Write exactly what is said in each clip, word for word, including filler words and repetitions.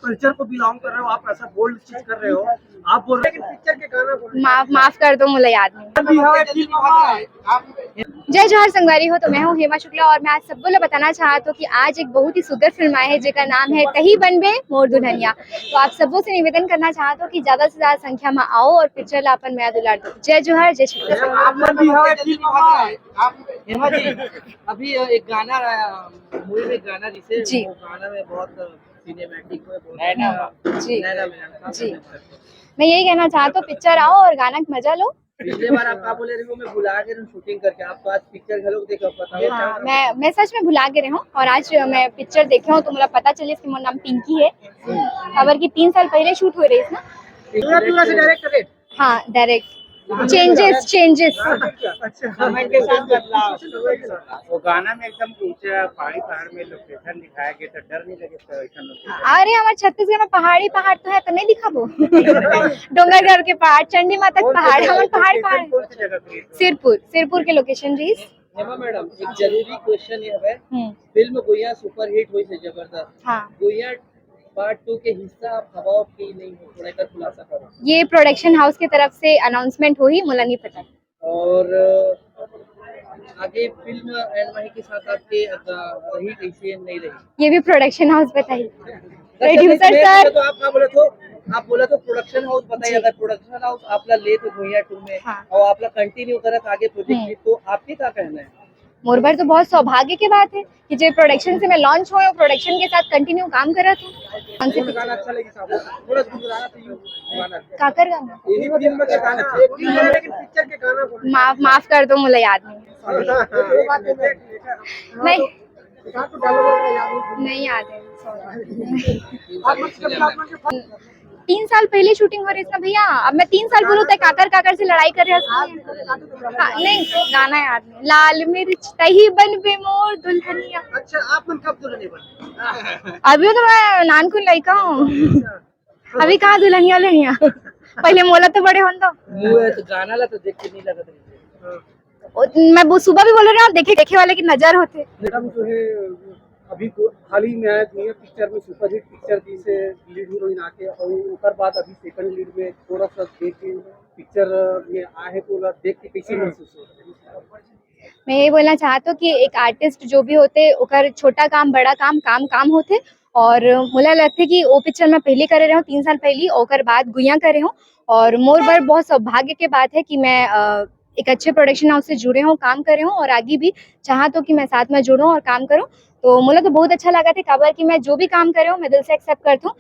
Culture को belong कर रहे हो, आप ऐसा बोल्ड चीज कर रहे हो, आप बोल रहे हैं कि पिक्चर के गाना बोल रहे हैं। माफ, माफ कर दो, मुझे याद नहीं। अभी हाँ, फिल्म आ रहा है। जय जोहार संगवारी हो, तो मैं हूँ हेमा शुक्ला और मैं आज सबको ला बताना चाहत हूँ कि आज एक बहुत ही सुंदर फिल्म आए है जेकर नाम है तही बनबे मोर दुल्हनिया। तो आप सबो से निवेदन करना चाहत हूँ कि ज्यादा से ज्यादा संख्या में आओ और पिक्चर ला अपन मया दुलार दो। जय जोहार, जय छत्तीसगढ़। आप मन भी हाँ, फिल्म आ रहा है। आप हेमा जी, अभी एक गाना, मूवी में गाना रिलीज है, जी। वो गाना में बहुत सिनेमैटिक में बहुत नैना। जी। नैना में, जी। मैं यही कहना चाहता हूँ, पिक्चर आओ और गाना का मजा लो। पिछले बार आप का बोले रहे हो, मैं भुला गए हूँ शूटिंग करके, आप तो आज पिक्चर घलो देखो, पता हो हाँ, क्या? मैं, मैं सच में भुला गए हूँ और आज मैं पिक्चर देखे हूँ तो मुझे पता चलिस कि मोर नाम पिंकी है। खबर कि तीन साल पहले शूट हो रही है ना। पूरा, पूरा से डायरेक्ट करे। हाँ, डायरेक्ट। Changes, changes. अच्छा। समय के साथ बदलाव। वो गाना में एकदम ऊंचा पहाड़ी, पहाड़ में लोकेशन दिखाया गया, तो डर नहीं लगे तो ऐसा लोकेशन? अरे, हमारे छत्तीसगढ़ में पहाड़ी पहाड़ तो है, तो नहीं दिखाबो। डोंगरगढ़ के पहाड़, चंडी माता के पहाड़, हमारे पहाड़, पहाड़। कौन सी जगह पे? सिरपुर, सिरपुर के लोकेशन रही। हेमा मैडम, एक जरूरी क्वेश्चन ये है, हम्म। फिल्म गुइया सुपरहिट हुई से जबरदस्त। हाँ। गुइया पार्ट टू के हिस्सा आप हवा की नहीं हो, थोड़ा एक खुलासा करो। ये प्रोडक्शन हाउस की तरफ से अनाउंसमेंट हुई, मुला नहीं पता। और, अ, आगे फिल्म एन माही के साथ आपके, अ, रही कैसे नहीं रही? ये भी प्रोडक्शन हाउस बताइए। Producer sir. तो आप क्या बोले तो, आप बोला तो प्रोडक्शन हाउस बताइए, जी। अगर प्रोडक्शन हाउस आपला ले तो गुइया टू में हाँ। और आपला कंटिन्यू करत आगे प्रोजेक्ट हम्म। में, तो आपके क्या कहना है? मोर बर तो बहुत सौभाग्य के बात है कि जे प्रोडक्शन से मैं लॉन्च हुए हूँ, प्रोडक्शन के साथ कंटिन्यू काम कर रहा था। कौन से कौन गाना अच्छा लगे साहब? थोड़ा गुनगुनाना तो यू गाना। काकर गाना? यही फिल्म का गाना। एक फिल्म है, लेकिन पिक्चर के गाना बोलो। माफ, माफ कर दो, मुझे याद नहीं। नहीं, नहीं याद है, sorry। तीन साल पहले शूटिंग हो रही थी ना भैया, अब मैं तीन साल बोलूँ तो काकर काकर से लड़ाई कर रहे हो। हाँ, नहीं, गाना याद नहीं। लाल मिर्च तही बनबे मोर दुल्हनिया। अच्छा, आप मन कब दुल्हनिया बने? अभी तो मैं नानकुन लड़का हूँ। अभी कहाँ दुल्हनिया, दुल्हनिया? पहले मोला तो बड़े होन दो। मुँह है तो गाना ला तो देख के नहीं लगत रही। ओ, मैं वो सुबह भी बोल रहा हूँ, देखे, देखे वाले की नजर होते। मैडम जो है, अभी को-, हाल ही में आया दुनिया पिक्चर में, सुपरहिट पिक्चर थी से लीड हीरोइन आके, और ओकर बाद अभी सेकंड लीड में थोड़ा सा देख के पिक्चर में आए हैं, तो ओला देख के कैसे महसूस हो रहा है? मैं ये बोलना चाहत हूँ कि एक आर्टिस्ट जो भी होते, ओकर छोटा काम, बड़ा काम, काम, काम होते। और मोला लगते कि वो पिक्चर मैं पहले करे रहे हूँ, तीन साल पहले, ओकर बाद गुइया करे हूँ। और मोर बर बहुत सौभाग्य के बात है कि मैं, अ, एक अच्छे प्रोडक्शन हाउस से जुड़े हूँ, काम करे हूँ और आगे भी चाहत हूँ कि मैं साथ में जुड़ूँ और काम करूँ। तो मोला तो बहुत अच्छा लगा थे, काबर कि मैं जो भी काम करे हूँ, मैं दिल से एक्सेप्ट करता हूँ।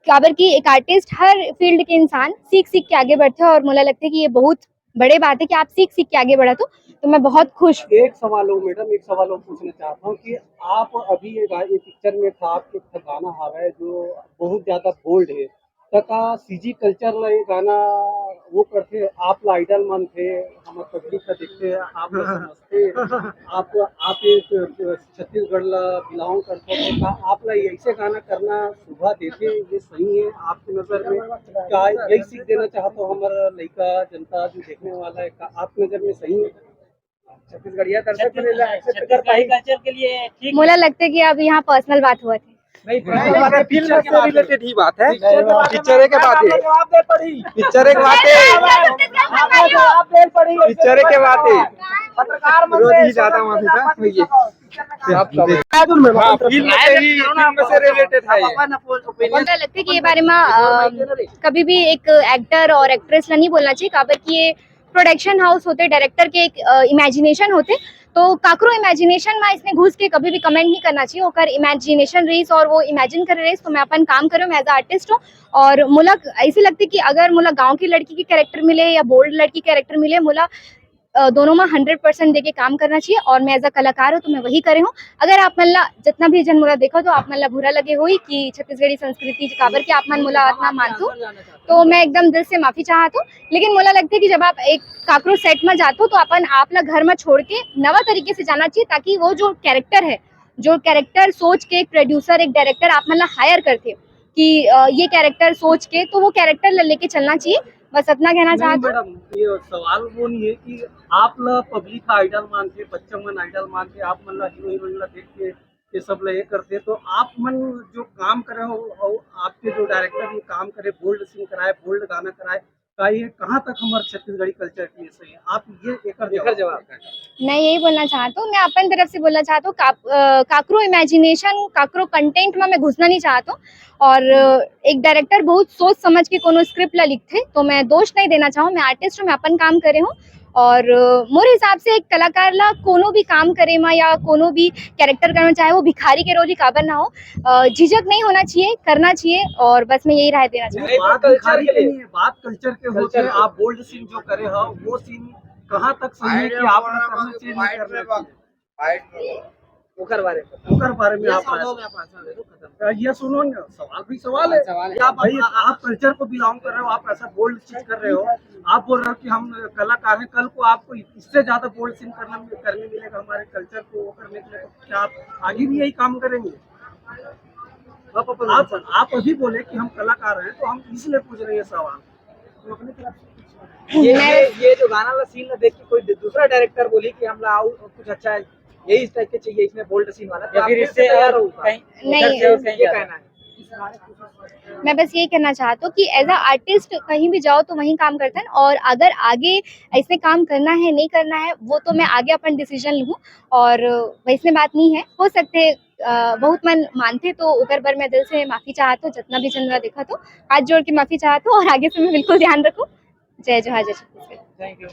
काबर कि एक आर्टिस्ट, हर फील्ड के इंसान सीख सीख के आगे बढ़ते हैं और मोला लगता है कि ये बहुत बड़े बात है कि आप सीख सीख के आगे बढ़त हो, तो मैं बहुत खुश हूँ। एक सवाल हो मैडम, एक सवाल हो पूछना चाहता हूँ कि आप अभी ये गा-, ये पिक्चर में था, आपके एक गाना हावय जो बहुत ज्यादा बोल्ड है, त का सीजी कल्चर ला ये गाना वो करथे, आप ला आइडल मानथे, हमर पब्लिक ला देखथे, आप ला समझथे, आप, आप एक छत्तीसगढ़ ला बिलोंग करथे, तो का आप ला ऐसे गाना करना शोभा देथे, ये सही है आपके नजर में? का यही सीख देना चाहत हो हमर लइका जनता जो देखने वाला है, का आपके नजर में सही है? छत्तीसगढ़िया दर्शक मन ला एक्सेप्ट कर पाही? कल्चर के लिए ठीक मोला लगथे कि अब यहाँ पर्सनल बात होवत हे। नहीं, पिक्चर से रिलेटेड ही बात है। पिक्चर के बारे में पिक्चर एक बात है। जवाब दे पड़ी। पिक्चर एक बात है। आप जवाब दे पड़ी। पिक्चर एक बात है। पत्रकार मन रोज से ही ज्यादा माफी था, भैया। आप कब? हाँ, फिल्म से ही, फिल्म से रिलेटेड है ये। मुझे लगता है कि ये बारे में, अ, कभी भी एक एक्टर और एक्ट्रेस ला नहीं बोलना चाहिए, काबर कि ये प्रोडक्शन हाउस होते, डायरेक्टर के एक, अ, इमेजिनेशन होते, तो काकरो इमेजिनेशन में इसने घुस के कभी भी कमेंट नहीं करना चाहिए। ओकर इमेजिनेशन रहीस और वो इमेजिन करे रहीस, तो मैं अपन काम करूँ, मैं एज अ आर्टिस्ट हूँ। और मोला ऐसे लगते कि अगर मोला गांव की लड़की की कैरेक्टर मिले या बोल्ड लड़की कैरेक्टर मिले, मोला, अ, दोनों में हंड्रेड परसेंट देके काम करना चाहिए और मैं एज अ कलाकार हूँ, तो मैं वही करे हूँ। अगर आप मन ला, जितना भी जन मोला देखो, तो आप मन ला बुरा लगे होई कि छत्तीसगढ़ी संस्कृति काबर के आप मन मोला इतना मानथो, तो मैं एकदम दिल से माफी चाहत हूँ। लेकिन मोला लगथे कि जब आप एक काकरो सेट में जाथो, तो अपन आप ला घर में छोड़ के नवा तरीके से जाना चाहिए, ताकि वो जो कैरेक्टर है, जो कैरेक्टर सोच के एक प्रोड्यूसर, एक डायरेक्टर आप मन ला हायर करथे कि, अ, ये कैरेक्टर सोच के, तो वो कैरेक्टर ला लेके चलना चाहिए। बस इतना कहना नहीं, चाहत हूँ। मैडम, ये सवाल वो नहीं है कि आप ला पब्लिक आइडल मानथे, बच्चा मन आइडल मानथे, आप मन ला हीरो हीरोइन ला देख के ये सब ला ये करथे, तो आप मन जो काम करे हो और आपके जो काम करे, बोल्ड सीन कराए, बोल्ड गाना कराए, का ये कहाँ तक हमारे छत्तीसगढ़ी कल्चर के लिए सही है? आप ये एकर एकर जवाब। मैं यही बोलना चाहता हूँ, मैं अपन तरफ से बोलना चाहता हूँ, काक-, अ, काकरो इमेजिनेशन, काकरो कंटेंट में मैं घुसना नहीं चाहता हूँ। और अ, एक डायरेक्टर बहुत सोच समझ के कोनो स्क्रिप्ट ला लिखथे, तो मैं दोष नहीं देना चाहूँ, मैं आर्टिस्ट हूँ, मैं अपन काम करे हूँ। और अ, मोर हिसाब से एक कलाकार ला कोनो भी काम करे मा या कोनो भी कैरेक्टर करना, चाहे वो भिखारी के रोल ही काबर ना हो, अ, झिझक नहीं होना चाहिए, करना चाहिए। और बस मैं यही राय देना चाहूँ। नहीं, बात कल्चर भिखारी के के लिए। नहीं है, बात कल्चर के होते कल्चर हैं। के। आप बोल्ड सीन जो करे हो, वो सीन कहाँ तक सही है कि आप करना चाहिए, नहीं करना चाहिए? ओकर बारे में। ओकर बारे में ये आप सवाल हो गया, पाँच सवाल है, तो खत्म। ये सुनो ना, सवाल भी सवाल है। सवाल है। या भाई, आप कल्चर को बिलोंग कर रहे हो, आप ऐसा बोल्ड चीज कर रहे हो, आप बोल रहे हो कि हम कलाकार हैं, कल को आपको इससे ज्यादा बोल्ड सीन करना करने मिलेगा हमारे कल्चर को वो करने के लिए, तो क्या आप आगे भी यही काम करेंगे? आप अपन आप आप अभी बोले कि हम कलाकार हैं, तो हम इसलिए पूछ रहे हैं सवाल। तो अपनी तरफ से कुछ ये, ये ये जो गाना वाला सीन ना देख के कोई दूसरा डायरेक्टर बोली कि हमला और कुछ अच्छा है, यही इस टाइप के चाहिए, इसमें बोल्ड सीन वाला, तो या आप फिर फिर इससे से तैयार और होगा। कहीं नहीं, इधर से और कहीं ये ज्यादा। कहना है। मैं बस ये कहना चाहता हूँ कि एज अ आर्टिस्ट कहीं भी जाओ तो वहीं काम करते हैं, और अगर आगे ऐसे काम करना है, नहीं करना है, वो तो मैं आगे अपन डिसीजन लूँ। और वैसने बात नहीं है, हो सकते अ, बहुत मन मानते तो ओकर बर मैं दिल से माफी चाहत हूँ, जितना भी जन ला देखा तो हाथ जोड़ के माफी चाहत हूँ, और आगे से मैं बिल्कुल ध्यान रखूँ। जय जोहार, जय छत्तीसगढ़। Thank you.